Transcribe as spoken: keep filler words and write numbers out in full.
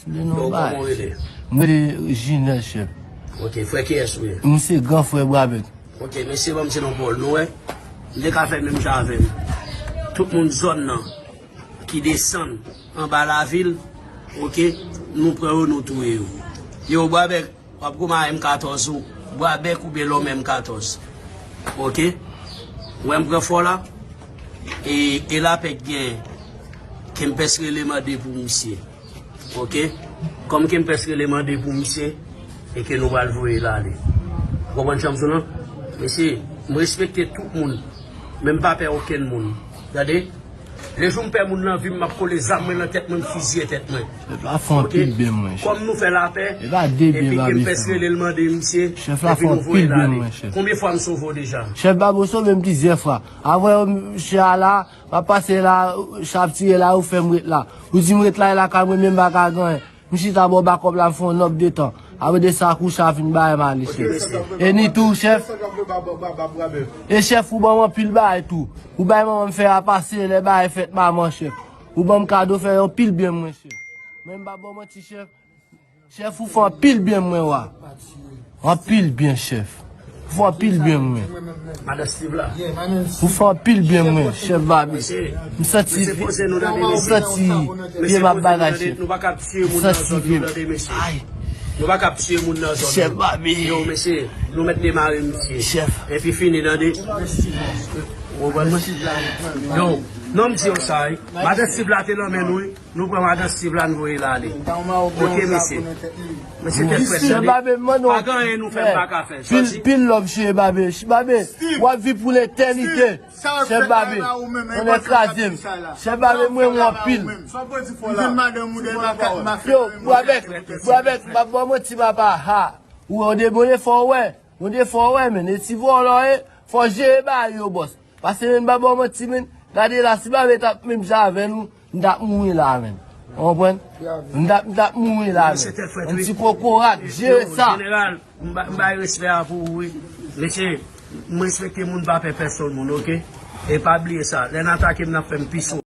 Yo, kòman w rele? Mwen rele Jinèl, chèf. Ok, frè kiyès ou ye? Mwen se gran frè Bwabèk. Ok, mesye, ban m ti non Pòl, nou wè. M te ka fè menm jan avè m. Tout moun zòn nan ki desann anba lavil, ok, nou pran yo, nou touye yo. Yo, Bwabèk, w ap goumen a M katòz ou. Bwabèk oubyen lòm M katòz. Ok? Ou wè m pran fò la? E, e lapè k genyen. Kempès rele mande pou misye. Ok? Kòm Kempès rele mande pou misye, e ke nou pral voye l ale. Ou konprann sa m di w lan? Mesye, m respekte tout moun, men m pa pè okenn moun. Gade, le jou m pè moun nan vi m, m ap kole zam mwen nan tèt mwen, m fiziye tèt mwen. Chèf la fè anpil byen mwen, chèf. Kòm nou fè lapè, epi Kempès rele l mande misye, epi nou voye l ale. Konbyen fwa m sove w deja? Chèf Babe, ou sove m plizyè fwa. Avè w, chè a la, m ap pase la, chè ap tire la, ou fè m ret la. Ou di m ret la, e lakay mwen, men m pa ka gen anyen. M chita bò bakòp la, m fè yon nòb de tan. Apre de sa, kou chè a fin bay m ale, chèf. E ni tou, chèf. E chèf, ou ban m anpil bagay tou. Ou bay manman m fè a pase, lè bagay fèt manman, chèf. Ou ban m kado, fè yon pil byen mwen, chèf. Men m pa ba w manti, chèf. Chèf, ou fè anpil byen mwen, wa. Anpil byen, chèf. Ou fè anpil byen mwen. Madan Steve la. Ou fè anpil byen mwen, chèf Babe. M santi, m santi pye m ap bagay, chèf. M santi pye m. Ay. Nou pa ka ap tiye moun nan zòn. Chèf Babe. Yo, mesye, nou mèt demare misye. Chèf. Epi fini, tande. Ou konprann mwen? Yo, non, m di yo sa, wi. Madan Steve la te nan men nou, wi. Nou pran madan Steve la, n voye l ale. Ok, mesye. Mesye, tèt frèt, tande. Pa gen anyen nou fè, m pa ka fè. Pil, pil love, chèf Babe. Chèf Babe, w ap viv pou letènite. Chèf Babe, tonnè kraze m. Chèf Babe, m renmen w anpil. Yo, Bwabèk, Bwabèk, m pa ba w manti, papa, ha. Ou wè, w debone, fò w wè. Ou de fò w wè, men. E ti vòlò, e, fò w jere bagay yo, bòs. Paske, men, m pa ba w manti, men. Gade la, si Babe t ap menm jan avè nou, m t ap mouri la, men. Ou konprann? M t ap, m t ap mouri la, men. Yon ti kokorat, jere sa. M ba, m bay respè a pou ou, wi. Mesye, m respekte moun, pa pè pèsonn moun, ok? E pa bliye sa, lè n atake m, n ap fè m pi sou.